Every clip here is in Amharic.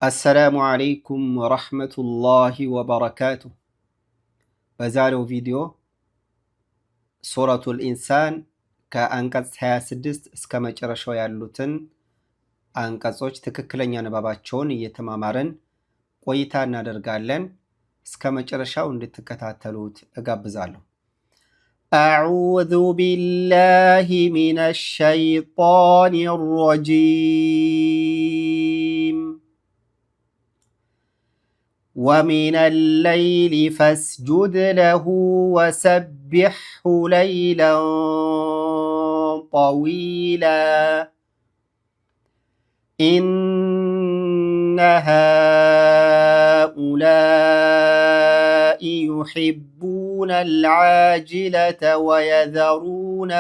السلام عليكم ورحمة الله وبركاته። በዛሬው ቪዲዮ ሱረቱል ኢንሳን ከአንቀጽ 26 እስከ መጨረሻው ያሉትን አንቀጾች ትክክለኛ ንባባቸውን እየተማማርን ቆይታ እናደርጋለን። እስከ መጨረሻው እንድትከታተሉት እጋብዛለሁ። أعوذ بالله من الشيطان الرجيم። ومن الليل فاسجد له وسبحه ليلا طويلا። إن هؤلاء يحبون العاجلة ويذرون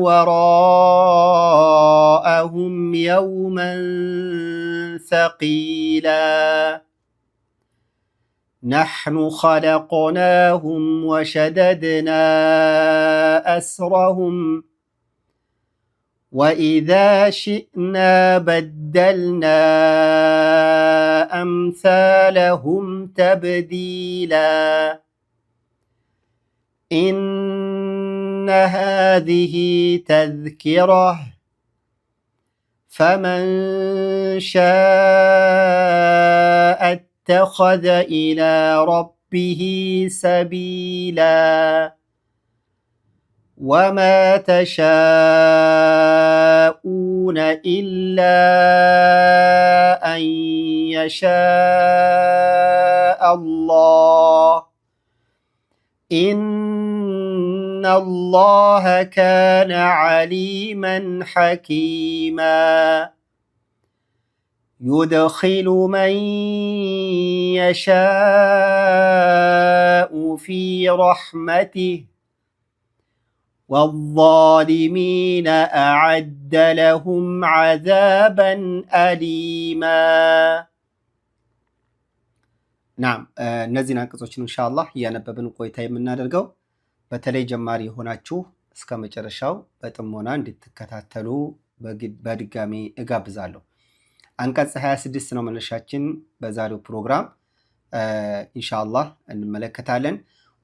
وراءهم يوما ثقيلا. نحن خلقناهم وشددنا أسرهم، وإذا شئنا بدلنا أمثالهم تبديلا. إن هذه تذكرة، فمن شاء اتخذ إلى ربه سبيلا. وما تشاءون إلا أن يشاء الله، إن الله كان عليما حكيما. يدخل من يشاء في رحمته، والظالمين أعد لهم عذابا أليما። ናም፣ እነዚህን አንቀጾችን ኢንሻአላህ እያነበብን ቆይታ የምናደርገው በተለይ ጀማሪ የሆናችሁ እስከ መጨረሻው በጥሞና እንድትከታተሉ በድጋሚ እጋብዛለሁ። አንቀጽ 26 ነው መነሻችን በዛሬው ፕሮግራም ኢንሻአላህ እንመለከታለን።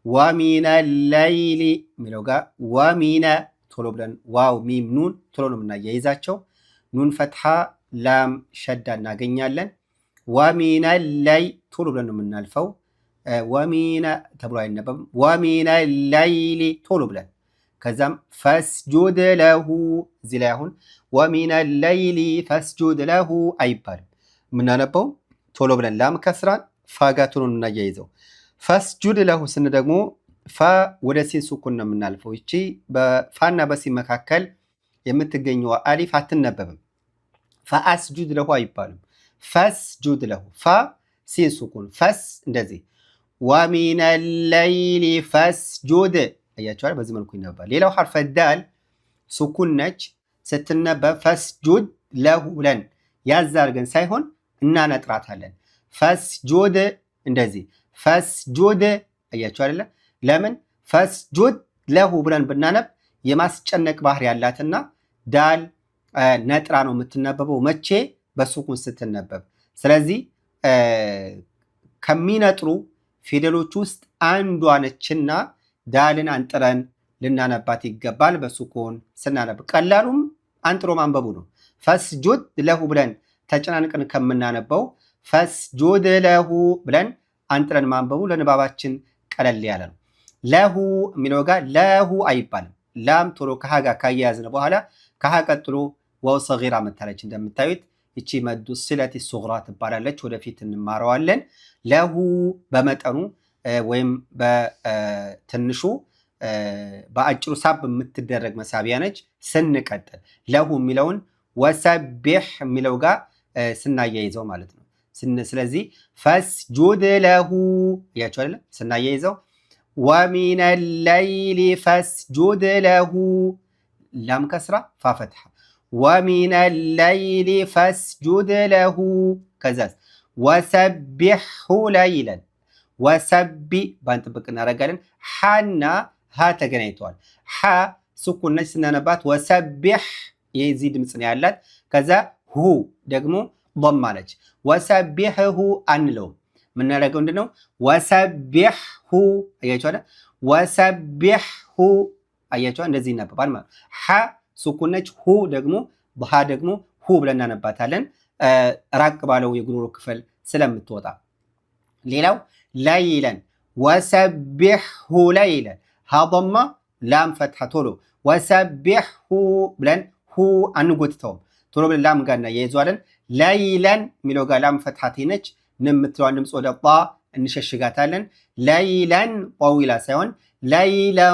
ومن الليل የሚለው ጋር ومن ቶሎ ብለን ዋው ሚም ኑን ቶሎ ነው የምናያይዛቸው። ኑን ፈትሓ ላም ሸዳ እናገኛለን። ومن اللي ቶሎ ብለን ነው የምናልፈው። ومن ተብሎ አይነበብም። ومن الليل ቶሎ ብለን ከዛም فاسجد له። እዚህ ላይ አሁን ومن الليل فاسجد له አይባልም። የምናነበው ቶሎ ብለን ላም ከስራን ፋጋ ቶሎ እናያይዘው። فاسجد له ስን ደግሞ ፋ ወደ ሲን ሱኩን ነው የምናልፈው። ይቺ በፋና በሲን መካከል የምትገኘው አሊፍ አትነበብም። فأسجد له አይባልም። فاسجد له ፋ ሲን ሱኩን فاس እንደዚህ ومن الليل فاسجد አያቸዋል። በዚህ መልኩ ይነበባል። ሌላው حرف ዳል ሱኩን ነች። ስትነበብ فاسجد له ብለን ያዝ አድርገን ሳይሆን እናነጥራታለን። فاسجد እንደዚህ فاسجد አያቸው አይደለ? ለምን فاسجد له ብለን ብናነብ የማስጨነቅ ባህሪ ያላትና ዳል ነጥራ ነው የምትነበበው። መቼ? በሱኩን ስትነበብ። ስለዚህ ከሚነጥሩ ፊደሎች ውስጥ አንዷ ነችና ዳልን አንጥረን ልናነባት ይገባል። በሱኩን ስናነብ ቀላሉም አንጥሮ ማንበቡ ነው። فاسجد له ብለን ተጨናንቀን ከምናነበው فاسجد له ብለን አንጥረን ማንበቡ ለንባባችን ቀለል ያለ ነው። له የሚለው ጋር له አይባልም። ላም ቶሎ ከሀ ጋር ካያያዝን በኋላ ከሀ ቀጥሎ ዋው ሰጊራ መታለች። እንደምታዩት ይቺ مد الصلة الصغرى ትባላለች። ወደፊት እንማረዋለን። له በመጠኑ ወይም በትንሹ በአጭሩ ሳብ የምትደረግ መሳቢያ ነች። ስንቀጥል له የሚለውን وسبح የሚለው ጋር ስናያይዘው ማለት ነው። ስለዚህ فاسجد له እያቸው አይደለ? ስናያይዘው ومن الليل فاسجد له ላም ከስራ ፋ ፈትሐ ومن الليل فاسجد له ከዛስ وسبحه ليلا وسب ባንጥብቅ እናደርጋለን። ሓና ሃ ተገናኝተዋል። ሓ ስኩን ነች ስናነባት وسبح የዚህ ድምፅ ነው ያላት። ከዛ ሁ ደግሞ ዶማ ነች። وسبحه አንለውም። የምናደርገው ምንድን ነው? وسبحه አያችኋል። وسبحه አያችኋል። እንደዚህ ይነበባል ማለት ሐ ሱኩን ነች። ሁ ደግሞ ሀ ደግሞ ሁ ብለን እናነባታለን ራቅ ባለው የጉሮሮ ክፍል ስለምትወጣ። ሌላው ليلا وسبحه ليلا ሀ ዶማ ላም ፈትሐ ቶሎ وسبحه ብለን ሁ አንጎትተውም። ቶሎ ብለን ላም ጋር እናያይዘዋለን። ليلا የሚለው ጋር ላም ፈትሐቴ ነች። ን የምትለዋን ድምፅ ወደ ጣ እንሸሽጋታለን። ليلا طويلا ሳይሆን ليلا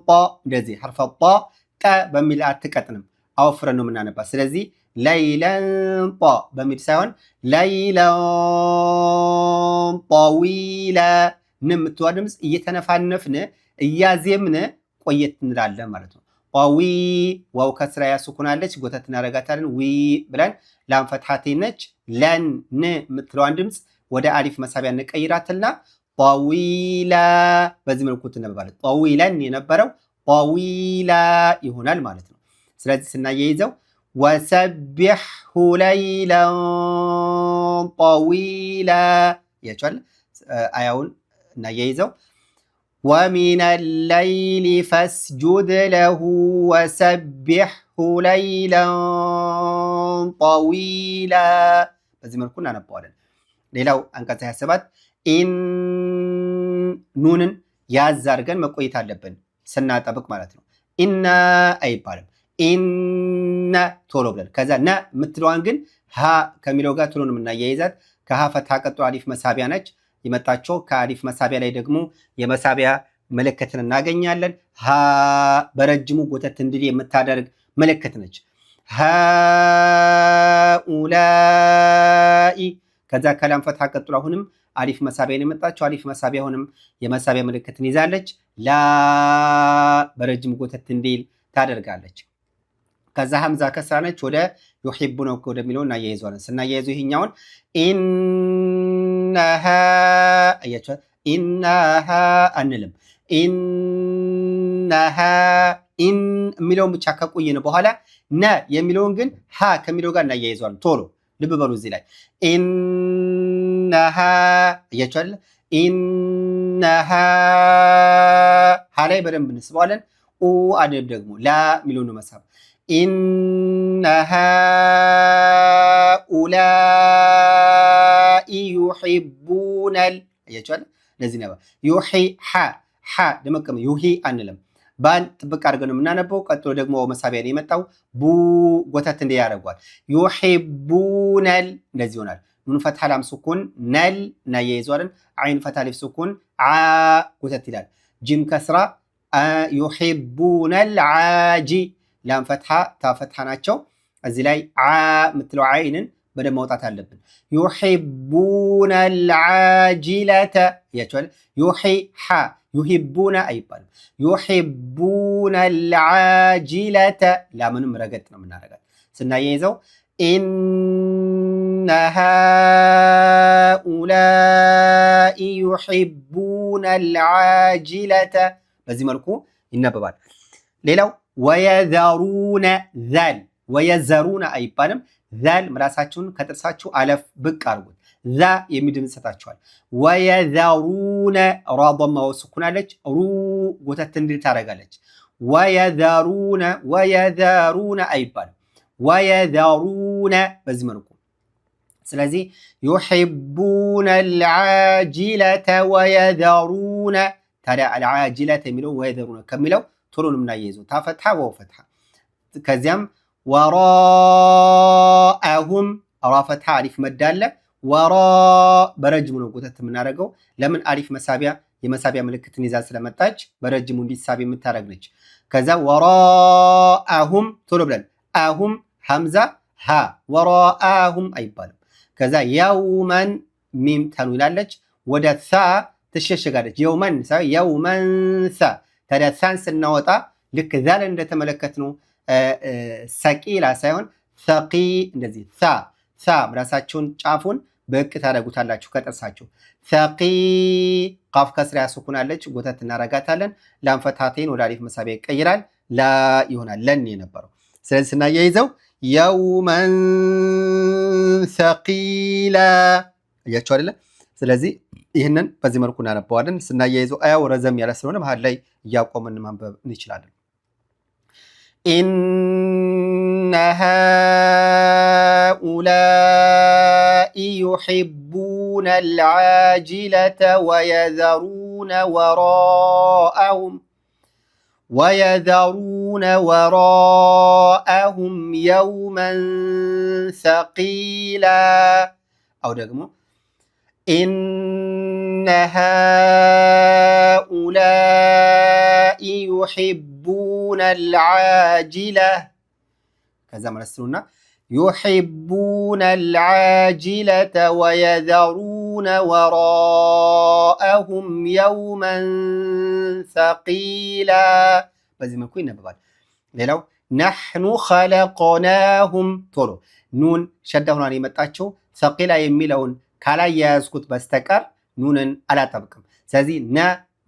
ጣ እንደዚህ حرف ጣ ጠ በሚል አትቀጥንም፣ አወፍረን ነው የምናነባት። ስለዚህ ليلا ጣ በሚል ሳይሆን ليلا طويلا ን የምትለዋ ድምፅ እየተነፋነፍን እያዜምን ቆየት እንላለን ማለት ነው። ዊ ዋው ከስራ ያስኩናለች ጎተት እናደርጋታለን። ዊ ብለን ላም ፈትሐቴ ነች። ለን ን የምትለዋን ድምፅ ወደ አሊፍ መሳቢያ እንቀይራትና طويلا በዚህ መልኩ ትነበባለች። طويلا የነበረው طويلا ይሆናል ማለት ነው። ስለዚህ ስናያይዘው وسبحه ليلا طويلا ያቸዋል። አያውን እናያይዘው ومن الليل فاسجد له وسبحه ليلا طويلا በዚህ መልኩ እናነባዋለን። ሌላው አንቀጽ 27 إن ኑንን ያዝ አድርገን መቆየት አለብን ስናጠብቅ ማለት ነው። ኢነ አይባልም። إن ቶሎ ብለን ከዛ ነ የምትለዋን ግን ሀ ከሚለው ጋር ቶሎ ነው የምናያይዛት። ከሀ ፈትሐ ቀጥሎ አሊፍ መሳቢያ ነች የመጣቸው። ከአሊፍ መሳቢያ ላይ ደግሞ የመሳቢያ ምልክትን እናገኛለን። ሀ በረጅሙ ጎተት እንድል የምታደርግ ምልክት ነች። ሃኡላይ ከዛ ከላም ፈትሐ ቀጥሎ አሁንም አሊፍ መሳቢያ ነው የመጣቸው። አሊፍ መሳቢያ አሁንም የመሳቢያ ምልክትን ይዛለች። ላ በረጅም ጎተት እንዲል ታደርጋለች። ከዛ ሀምዛ ከስራ ነች። ወደ يحب ነው ወደሚለው እናያይዘዋለን። ስናያይዘው ይሄኛውን إنها አያችኋል። إنها አንልም። إنها إن የሚለውን ብቻ ከቆየን በኋላ ነ የሚለውን ግን ሀ ከሚለው ጋር እናያይዘዋለን። ቶሎ ልብ በሉ እዚህ ላይ إنها አያችኋል። إنها ሀ ላይ በደንብ እንስበዋለን። ኡ አደብ ደግሞ ላ የሚለውን ነው መሳብ إن هؤلاء يحبون አያችኋል። ለዚህ ነው ዩሒ ሐ ሐ ደመቀም ዩሂ አንልም። ባን ጥብቅ አድርገን ነው የምናነበው። ቀጥሎ ደግሞ መሳቢያ ነው የመጣው። ቡ ጎተት እንደ ያደርጓል። يحبون ال እንደዚህ ይሆናል። ኑን ፈትሐ ላም ሱኩን ነል እናያይዘዋለን። አይን ፈትሐ አሊፍ ሱኩን ዓ ጎተት ይላል። ጂም ከስራ يحبون العاج ላም ፈትሐ ታ ፈትሐ ናቸው። እዚህ ላይ ዓ የምትለው አይንን በደንብ ማውጣት አለብን። يحبون العاجلة እያቸዋል። ዩሒ ሐ يحبون አይባልም። يحبون العاجلة ላምንም ረገጥ ነው የምናረጋት ስናያይዘው إن هؤلاء يحبون العاجلة በዚህ መልኩ ይነበባል። ሌላው ويذرون ዛል ويزرون አይባልም። ዛል ምላሳችሁን ከጥርሳችሁ አለፍ ብቅ አድርጉት። ዛ የሚል ድምፅ ይሰጣችኋል። ويذرون ራ ዶማ ስኩን አለች። ሩ ጎተት እንድል ታደርጋለች። ويذرون ويذرون አይባልም። ويذرون በዚህ መልኩ ስለዚህ يحبون العاجلة ويذرون ታዲያ العاجلة የሚለው ويذرون ከሚለው ቶሎ ነው የምናያይዘው። ታ ፈትሐ ወው ፈትሐ። ከዚያም وراءهم ራ ፈትሐ አሊፍ መድ አለ። ወራ በረጅሙ ነው ጎተት የምናደርገው። ለምን አሊፍ መሳቢያ የመሳቢያ ምልክትን ይዛ ስለመጣች በረጅሙ እንዲሳብ የምታደርግ ነች። ከዛ وراءهم ቶሎ ብለን አሁም ሐምዛ ሀ وراءهم አይባልም። ከዛ يوما ሚም ተንዊላለች ወደ ሳ ትሸሸጋለች። يوما يوما ሳ ታዲያ ሳን ስናወጣ ልክ ዛል እንደተመለከትነው ሰቂላ ሳይሆን ሰቂ እንደዚህ ሳ ሳ ምላሳችሁን ጫፉን ብቅ ታደርጉታላችሁ ከጥርሳችሁ። ሰቂ ቃፍ ከስራ ያስኩናለች ጎተት እናረጋታለን። ላም ፈትሐቴን ወደ አሊፍ መሳቢያ ይቀይራል። ላ ይሆናል ለን የነበረው። ስለዚህ ስናያይዘው يوما ثقيلا እያቸው አይደለ? ስለዚህ ይህንን በዚህ መልኩ እናነበዋለን። ስናያይዘው አያው ረዘም ያለ ስለሆነ መሀል ላይ እያቆምን ማንበብ እንችላለን። إن هؤلاء يحبون العاجلة ويذرون وراءهم يوما ثقيلا أو ደግሞ إن هؤلاء يحبون العاجلة ከዛ መለስሉና يحبون العاجلة ويذرون وراءهم يوما ثقيلا በዚህ መልኩ ይነበባል። ሌላው نحن خلقناهم ቶሎ ኑን ሸዳ ሆኗን የመጣችው ثقيلا የሚለውን ካላያያዝኩት በስተቀር ኑንን አላጠብቅም። ስለዚህ ነ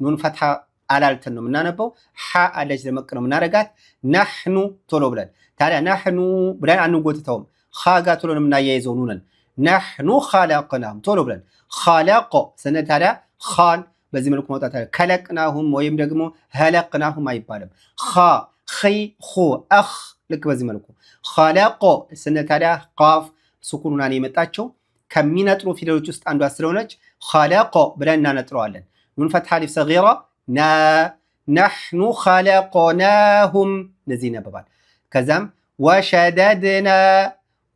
ኑን ፈትሐ አላልተን ነው የምናነበው። ሐ አለች ደመቅ ነው የምናደርጋት። نحن ቶሎ ብለን ታዲያ نحن ብለን አንጎትተውም። ኻ ጋ ቶሎ ነው የምናያይዘው ኑንን። نحن خلقناهم ቶሎ ብለን خلق ስንል ታዲያ ኻን በዚህ መልኩ መውጣት አለ። ከለቅናሁም ወይም ደግሞ ሀለቅናሁም አይባልም። ኻ ኺ ኹ አኽ ልክ በዚህ መልኩ خلق ስንል ታዲያ ቃፍ ሱኩኑናን የመጣቸው ከሚነጥሩ ፊደሎች ውስጥ አንዷ ስለሆነች خلق ብለን እናነጥረዋለን። ኑን ፈትሐ አሊፍ ሰጊራ ና نحن خلقناهم እንደዚህ ይነበባል። ከዛም وشددنا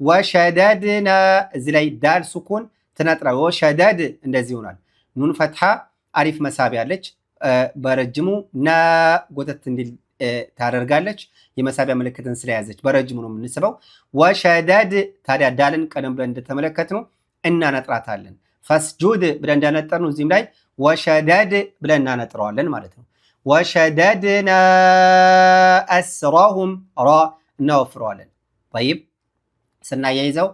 وشددنا እዚህ ላይ ዳል ሱኩን ትነጥራ وشدد እንደዚህ ይሆናል። ኑን ፈትሐ አሊፍ መሳቢያ አለች። በረጅሙ ና ጎተት እንዲል ታደርጋለች። የመሳቢያ ምልክትን ስለያዘች በረጅሙ ነው የምንስበው። وشدد ታዲያ ዳልን ቀደም ብለን እንደተመለከትነው እናነጥራታለን። فاسجد ብለን እንዳነጠርነው እዚህም ላይ وشدد ብለን እናነጥረዋለን ማለት ነው። وشددنا أسرهم ራ እናወፍረዋለን። طيب ስናያይዘው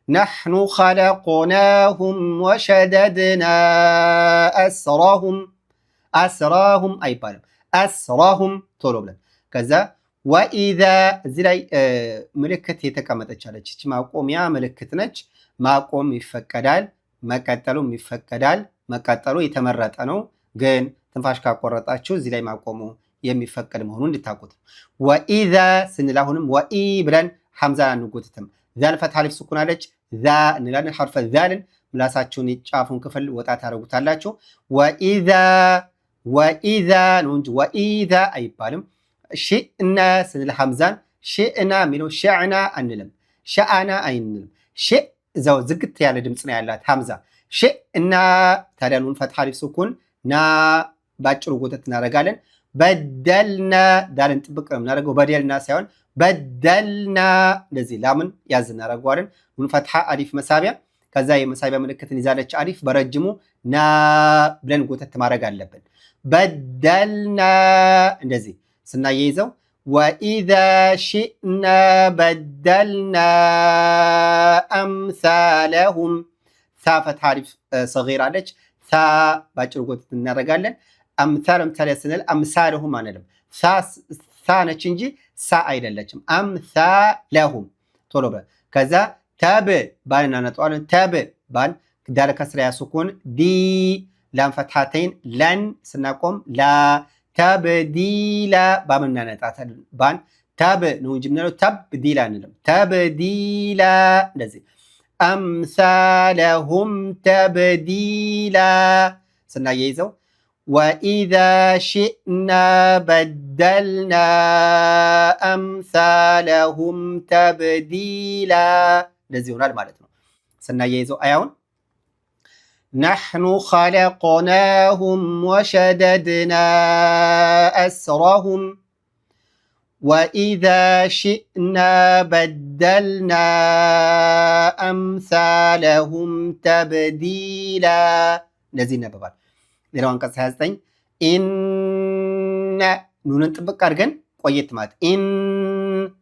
نحن خلقناهم وشددنا أسرهم أسراهم አይባልም። أسرهم ቶሎ ብለን ከዛ وإذا እዚህ ላይ ምልክት የተቀመጠች አለች። እቺ ማቆሚያ ምልክት ነች። ማቆም ይፈቀዳል፣ መቀጠሉም ይፈቀዳል። መቀጠሉ የተመረጠ ነው፣ ግን ትንፋሽ ካቆረጣችሁ እዚህ ላይ ማቆሙ የሚፈቀድ መሆኑን እንድታውቁት። وإذا ስንል አሁንም ወኢ ብለን ሐምዛን አንጎትትም። ዛል ፈትሐ አሊፍ ስኩን አለች። ዛ እንላለን። ሐርፈ ዛልን ምላሳችሁን የጫፉን ክፍል ወጣ ታደርጉታላችሁ። وإذا وإذا ነው እንጂ وإذا አይባልም። شئنا ስንል ሐምዛን شئنا የሚለው ሸዕና አንልም፣ ሸአና አይንልም። ሽ እዛው ዝግት ያለ ድምፅ ነው ያላት ሐምዛ شئنا። ታዲያ ኑን ፈትሐ አሊፍ ስኩን ና ባጭሩ ጎተት እናደርጋለን። بدلنا ዳልን ጥብቅ ነው የምናደርገው፣ በደልና ሳይሆን بدلنا። እንደዚህ ላምን ያዝ እናደርገዋለን። ኑን ፈትሐ አሊፍ መሳቢያ፣ ከዛ የመሳቢያ ምልክትን ይዛለች አሊፍ በረጅሙ ና ብለን ጎተት ማድረግ አለብን። بدلنا እንደዚህ ስናያይዘው وإذا شئنا بدلنا أمثالهم ሳ ፈትሐ አሊፍ ሰጊር አለች። ሳ ባጭሩ ጎተት እናደርጋለን። أمثال ምሳሌ ስንል أمسالهم አንልም። ሳ ነች እንጂ ሳ አይደለችም። أمثالهم ቶሎ በል። ከዛ ተብ ባን እናነጠዋለን። ተብ ባን ዳል ከስራ ሱኩን ዲ ላም ፈትሐተይን ለን ስናቆም ላ تبديلا ባም እናነጣታለን። ባን ተብ ነው እንጂ የምንለው تبديلا አንልም። تبديلا እንደዚህ أمثالهم تبديلا ስናያይዘው وإذا شئنا بدلنا أمثالهم تبديلا እንደዚህ ይሆናል ማለት ነው። ስናያይዘው አያውን نحن خلقناهم وشددنا أسرهم وإذا شئنا بدلنا أمثالهم تبديلا እንደዚህ ይነበባል። ሌላው አንቀጽ 29 إن ኑንን ጥብቅ አድርገን ቆየት ማለት ኢን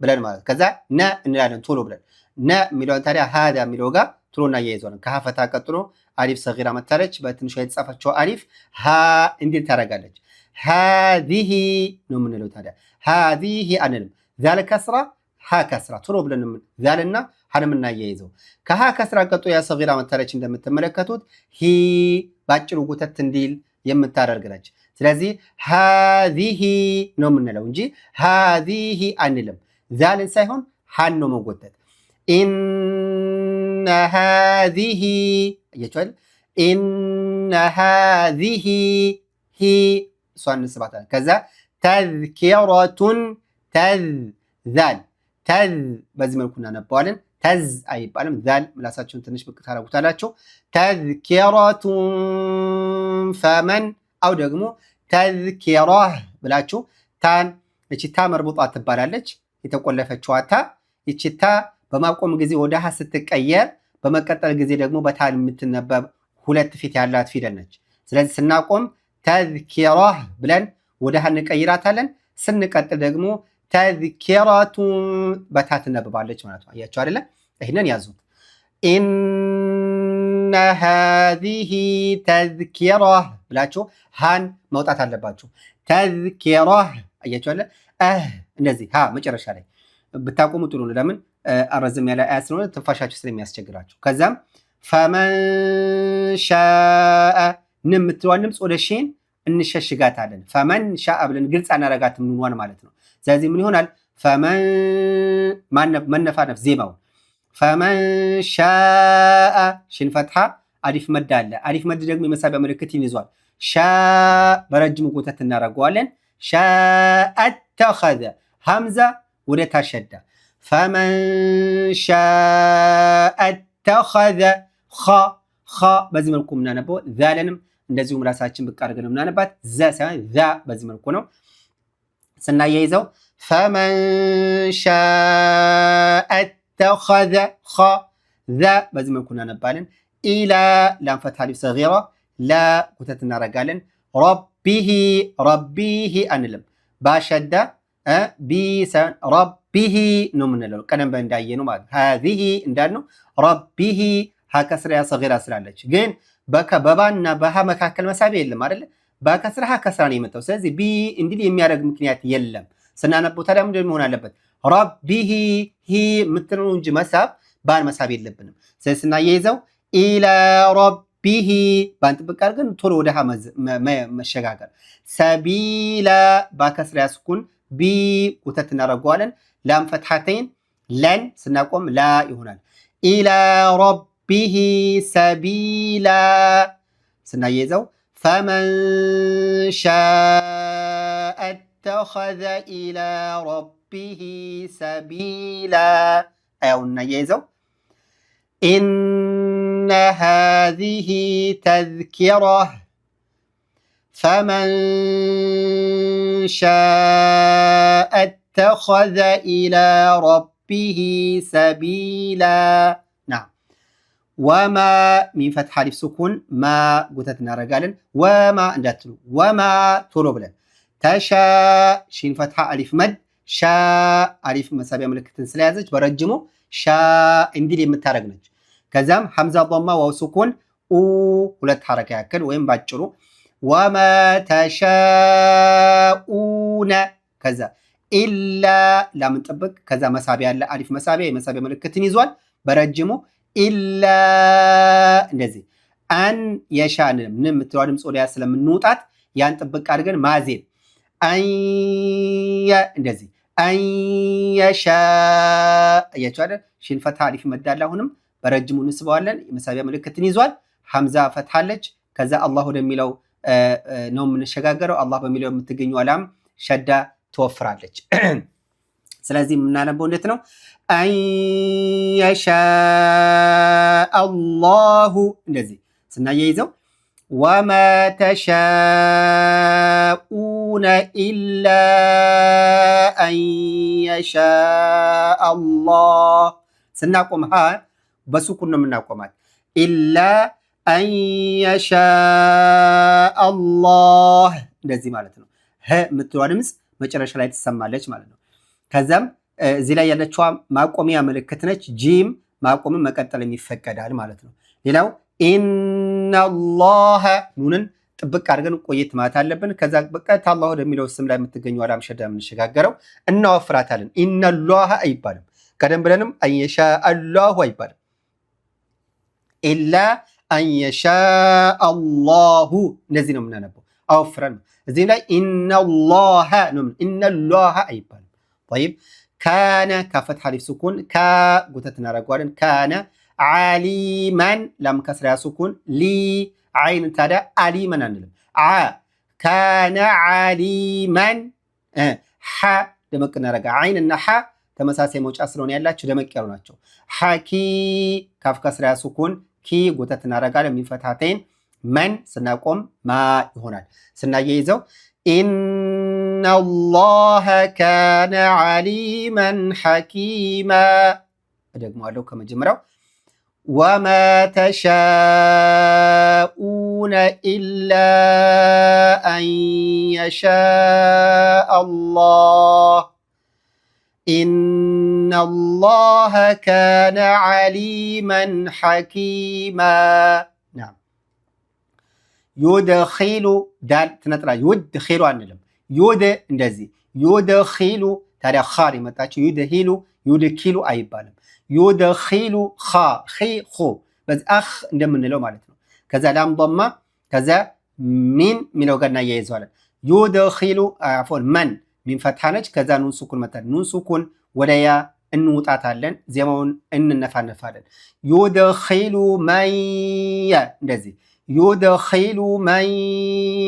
ብለን ማለት ከዛ ነ እንላለን ቶሎ ብለን ነ የሚለውን ታዲያ هذا የሚለው ጋር ቶሎ እናያይዘዋለን። ከሀፈታ ቀጥሎ አሊፍ ሰጊራ መታለች። በትንሿ የተጻፈችው አሊፍ ሀ እንዲል ታደርጋለች። هذه ነው የምንለው ታዲያ هذه አንልም። ዛል ከስራ ሀ ከስራ ቶሎ ብለን ዛልና ሀን የምናያይዘው ከሀ ከስራ ቀጥሎ ያ ሰጊራ መታለች። እንደምትመለከቱት ሂ ባጭሩ ጉተት እንዲል የምታደርግ ነች። ስለዚህ ሃዚሂ ነው የምንለው እንጂ ሃዚሂ አንልም። ዛልን ሳይሆን ሀን ነው መጎተት። إن هذه አያችኋል። إن هذه ሂ እሷን እንስባታለን። ከዛ تذكرة ተዝ ዛል ተዝ በዚህ መልኩ እናነባዋለን። ተዝ አይባልም። ዛል ምላሳችሁን ትንሽ ብቅ ታደርጉታላችሁ። تذكرة فمن أو ደግሞ تذكرة ብላችሁ ታን እቺ تا مربوطة ትባላለች። የተቆለፈችዋ ታ ይቺ ታ በማቆም ጊዜ ወደ ሀ ስትቀየር፣ በመቀጠል ጊዜ ደግሞ በታ የምትነበብ ሁለት ፊት ያላት ፊደል ነች። ስለዚህ ስናቆም تذكرة ብለን ወደ ሀ እንቀይራታለን። ስንቀጥል ደግሞ تذكرة በታ ትነበባለች ማለት ነው። አያችሁ አይደለ? ይህንን ያዙት። إن هذه تذكرة ብላችሁ ሃን መውጣት አለባችሁ። تذكرة አያችሁ አይደለ? እንደዚህ ሀ መጨረሻ ላይ ብታቆሙ ጥሩ ነው። ለምን አረዝም ያለ አያ ስለሆነ ትንፋሻችሁ ስለሚያስቸግራችሁ። ከዛም فمن شاء ን የምትለዋን ድምፅ ወደ ሺን እንሸሽጋታለን። فمن شاء ብለን ግልጽ አናረጋትም ኑኗን ማለት ነው። ስለዚህ ምን ይሆናል? فمن መነፋነፍ ዜማውን فمن شاء ሽን ፈትሓ አሊፍ መድ አለ። አሊፍ መድ ደግሞ የመሳቢያ ምልክት ይዟል። ሻ በረጅሙ ጎተት እናደርገዋለን። شاء اتخذ ሀምዛ ወደ ታሸዳ فمن شاء اتخذ ኸ ኸ በዚህ መልኩ የምናነበው ዛለንም እንደዚሁም ራሳችን ብቅ አድርገን የምናነባት ዘ ሳይሆን ዛ በዚህ መልኩ ነው ስናያይዘው فمن شاء اتخذ ኸ ዘ በዚህ መልኩ እናነባለን። إلى لام فتحة ألف صغيرة ላ ኩተት እናደርጋለን። ربه ربه አንልም። ባሸዳ ቢ ሳይሆን ربه ነው የምንለው። ቀደም እንዳየነው ማለት هذه እንዳልነው ربه ሀ ከስራ ያ صغيرة ስላለች ግን በባና በሃ መካከል መሳቢያ የለም አይደለ? በከስራ ሀ ከስራ ነው የመጣው። ስለዚህ ቢ እንዲል የሚያደርግ ምክንያት የለም። ስናነበው ታዲያ ምንድን መሆን አለበት? ربه ሂ የምትለው እንጂ መሳብ ባን መሳብ የለብንም። ስለዚህ ስናያይዘው إلى ربه ባን ጥብቅ አድርገን ቶሎ ወደ ሀ መሸጋገር። سبيلا ባከስራ ያስኩን ቢ ጉተት እናደርገዋለን። لام فتحتين ለን ስናቆም ላ ይሆናል። إلى ربه سبيلا ስናያይዘው فمن شاء اتخذ إلى ربه سبيلا አያውን እናያይዘው إن هذه تذكرة فمن شاء اتخذ إلى ربه سبيلا። نعم وما ميم فتحة ألف سكون ማ ጉተት እናደርጋለን። وما እንዳትሉ وما ቶሎ ብለን ተሻ ሺን ፈትሐ አሊፍ መድ ሻ አሊፍ መሳቢያ ምልክትን ስለያዘች በረጅሙ ሻ እንዲል የምታደርግ ነች። ከዚያም ሐምዛ ዶማ ዋው ሱኩን ኡ ሁለት ሐረካ ያክል ወይም ባጭሩ وما تشاءون ከዛ إلا ላምን ጥብቅ ከዛ መሳቢያ አለ አሊፍ መሳቢያ የመሳቢያ ምልክትን ይዟል በረጅሙ إلا እንደዚህ أن يشاء ን የምትለዋ ድምፅ ወዲያ ስለምንውጣት ያን ጥብቅ አድርገን ማዜን አንየ እንደዚህ أن يشاء አያችሁ አይደል? ሺን ፈትሐ አሊፍ መዳላ አሁንም በረጅሙ እንስበዋለን። የመሳቢያ ምልክትን ይዟል። ሐምዛ ፈትሐለች። ከዛ አላህ ወደሚለው ነው የምንሸጋገረው። አላህ በሚለው የምትገኘው ላም ሸዳ ትወፍራለች። ስለዚህ የምናነበው እንዴት ነው? أن يشاء الله እንደዚህ ስናያይዘው وما تشاءون إلا أن يشاء الله ስናቆም ሀ በሱኩን ነው የምናቆማት። إلا أن يشاء الله እንደዚህ ማለት ነው። ህ የምትለዋ ድምፅ መጨረሻ ላይ ትሰማለች ማለት ነው። ከዚያም እዚህ ላይ ያለችዋ ማቆሚያ ምልክት ነች። ጂም ማቆምን መቀጠልም ይፈቀዳል ማለት ነው። ሌላው إن الله ኑንን ጥብቅ ጥብቅ አድርገን ቆየት ማለት አለብን። ከዛ በቀጥታ አላህ ወደሚለው ስም ላይ የምትገኘው ላም ሸዳ የምንሸጋገረው እናወፍራታለን። إن الله አይባልም። ቀደም ብለንም أن يشاء الله አይባልም። إلا أن يشاء الله እንደዚህ ነው የምናነበው፣ አወፍረን። እዚህ ላይ إن الله ነው፣ إن الله አይባልም። طيب كان كاف فتحة ألف سكون ካ ጉተት እናደርገዋለን። كان عليما لام كسرة ياء سكون ሊ ዓይን ታዲያ አሊመን አንልም። ዓ كان عليما ሐ ደመቅ እናደርጋ። ዓይን እና ሐ ተመሳሳይ መውጫ ስለሆነ ያላቸው ደመቅ ያሉ ናቸው። ሐኪ كاف كسرة ياء سكون ኪ ጎተት እናደርጋለን። ميم فتحتين من ስናቆም ማ ይሆናል። ስናያይዘው إن الله كان عليما حكيما። እደግመዋለሁ ከመጀመሪያው وما تشاءون إلا أن يشاء الله إن الله كان عليما حكيما። نعم يدخل ዳል ትነጥራ يدخل አንልም። يد እንደዚህ يدخل ታዲያ ኻር የመጣችው يدخل يدخل አይባልም። يدخل ኻ ኺ ኹ በዚህ አኽ እንደምንለው ማለት ነው። ከዛ لام ضمة ከዛ ሚን የሚለው ጋር እናያይዘዋለን። يدخل عفوا من ميم فتحة ነች። ከዛ نون سكون መታ نون سكون ወደ ያ እንውጣታለን። ዜማውን እንነፋነፋለን። يدخل من እንደዚህ يدخل من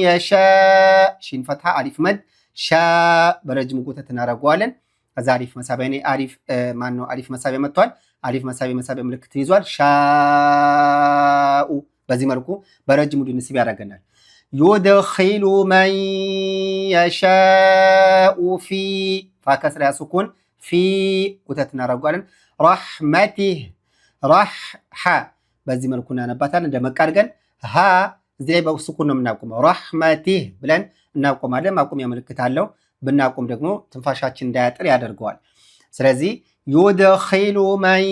يشاء شين فتحة ألف مد ሻ በረጅም ጉተት እናደርገዋለን። ከዛ ألف መሳቢያ ألف ማን ነው? ألف መሳቢያ መጥቷል። ألف መሳቢያ መሳቢያ ምልክት ይዟል። ሻኡ በዚህ መልኩ በረጅሙ ድንስብ ያደርገናል። يدخل من يشاء في فاء كسرة ياء سكون في ጉተት እናደርገዋለን። رحمته ረሕ ሐ በዚህ መልኩ እናነባታለን። ደመቅ አድርገን ሀ እዚህ ላይ በ سكون ነው የምናቆመው። رحمته ብለን እናቆማለን። ማቆሚያ ምልክት አለው። ብናቆም ደግሞ ትንፋሻችን እንዳያጥር ያደርገዋል። ስለዚህ يدخل من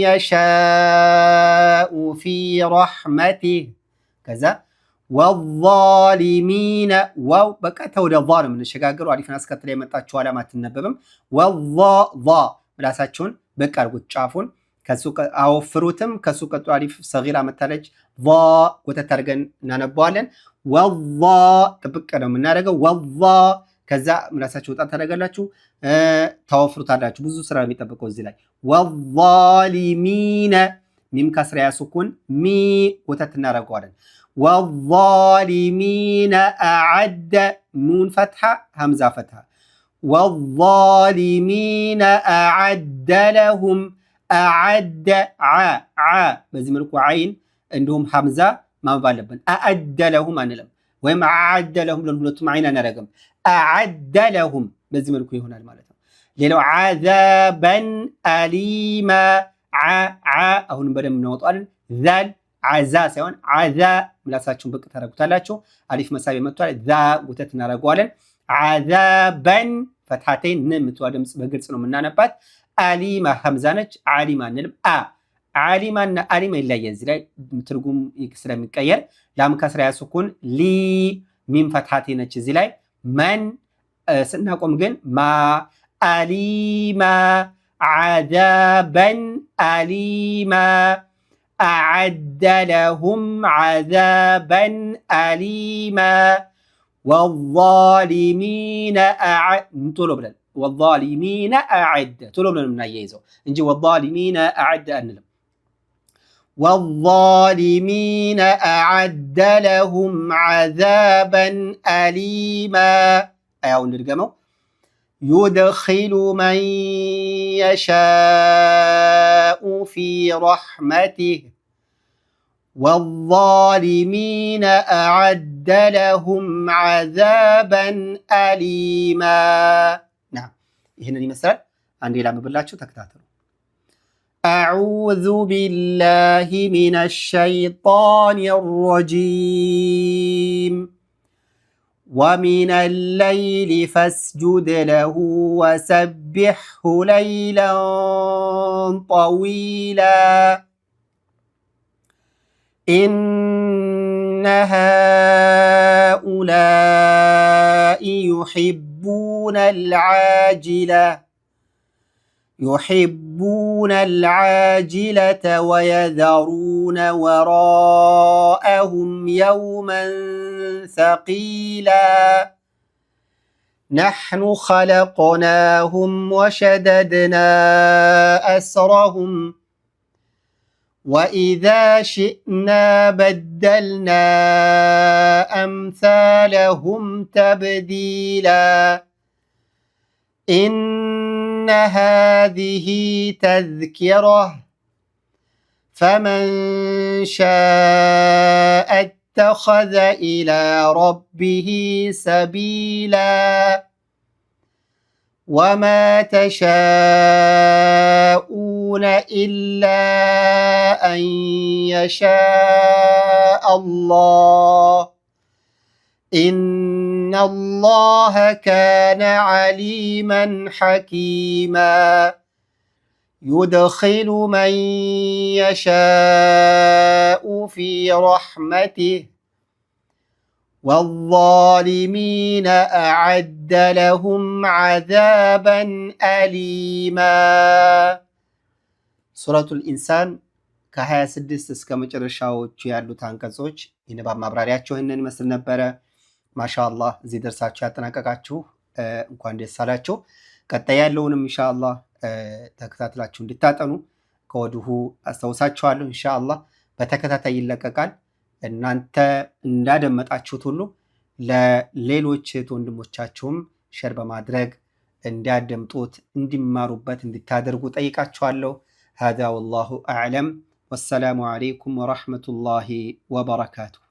يشاء في رحمته ከዛ والظالمين واو በቀጥታ ወደ ዛ ነው የምንሸጋገሩ። አሊፍን አስከትላ የመጣችው ዓላማ አትነበብም። ወ ዛ ምላሳችሁን ብቅ አድርጉት ጫፉን ከሱ አወፍሩትም። ከሱ ቀጥሎ ألف صغيرة መታለች። ዛ ጎተት አድርገን እናነባዋለን። ወዛ ጥብቅ ነው የምናደርገው። ወዛ ከዛ ምላሳችሁ ወጣ ታደርጋላችሁ፣ ታወፍሩታላችሁ። ብዙ ስራ የሚጠብቀው እዚህ ላይ والظالمين ميم كسرة ياء سكون ሚ ጎተት እናደርገዋለን። والظالمين أعد نون فتحة همزة فتحة والظالمين أعد لهم أعد ዓ ዓ በዚህ መልኩ ዓይን እንዲሁም ሐምዛ ማንበብ አለብን። أأد لهم አንልም፣ ወይም أعد لهم ብለን ሁለቱም ዓይን አናደርግም። أعد لهم በዚህ መልኩ ይሆናል ማለት ነው። ሌላው عذابا أليما ዓ ዓ አሁንም በደንብ እናወጣዋለን። ዛል ዓዛ ሳይሆን ዓዛ ምላሳችሁን ብቅ ታደርጉታላችሁ። ألف መሳቢያ መጥቷል። ዛ ጉተት እናደርገዋለን። عذابا فتحتين ን የምትዋ ድምፅ በግልጽ ነው የምናነባት። أليما همزة ነች። ዓሊማ አንልም። አ ዓሊማ እና አሊማ ይለያል። እዚህ ላይ ትርጉም ስለሚቀየር لام كسرة ياء سكون ሊ ميم فتحتين ነች። እዚህ ላይ መን ስናቆም ግን ማ أليما عذابا أليما أعد لهم عذابا أليما والظالمين ቶሎ ብለን والظالمين أعد ቶሎ ብለን የምናያይዘው እንጂ والظالمين أعد አንልም። والظالمين أعد لهم عذابا أليما። አያው እንድገመው يدخل من يشاء في رحمته والظالمين أعد لهم عذابا أليما። نعم ይህንን ይመስላል። አንዴ ላንብብላችሁ ተከታተሉ። أعوذ بالله من الشيطان الرجيم ومن الليل فاسجد له وسبحه ليلا طويلا إن هؤلاء يحبون العاجلة يحبون العاجلة ويذرون وراءهم يوما ثقيلا. نحن خلقناهم وشددنا أسرهم وإذا شئنا بدلنا أمثالهم تبديلا. إن هذه تذكرة فمن شاء اتخذ إلى ربه سبيلا. وما تشاءون إلا أن يشاء الله إن الله كان عليما حكيما. يدخل من يشاء في رحمته والظالمين أعد لهم عذابا أليما። ሱረቱል ኢንሳን ከ26 እስከ መጨረሻዎቹ ያሉት አንቀጾች የንባብ ማብራሪያቸው ይህንን ይመስል ነበረ። ማሻአላህ እዚህ ደርሳችሁ ያጠናቀቃችሁ እንኳን ደስ አላችሁ። ቀጣይ ያለውንም ኢንሻአላህ ተከታትላችሁ እንድታጠኑ ከወዲሁ አስታውሳችኋለሁ። ኢንሻአላህ በተከታታይ ይለቀቃል። እናንተ እንዳደመጣችሁት ሁሉ ለሌሎች እህት ወንድሞቻችሁም share በማድረግ እንዲያደምጡት እንዲማሩበት እንድታደርጉ ጠይቃችኋለሁ። هذا والله أعلم። والسلام عليكم ورحمة الله وبركاته።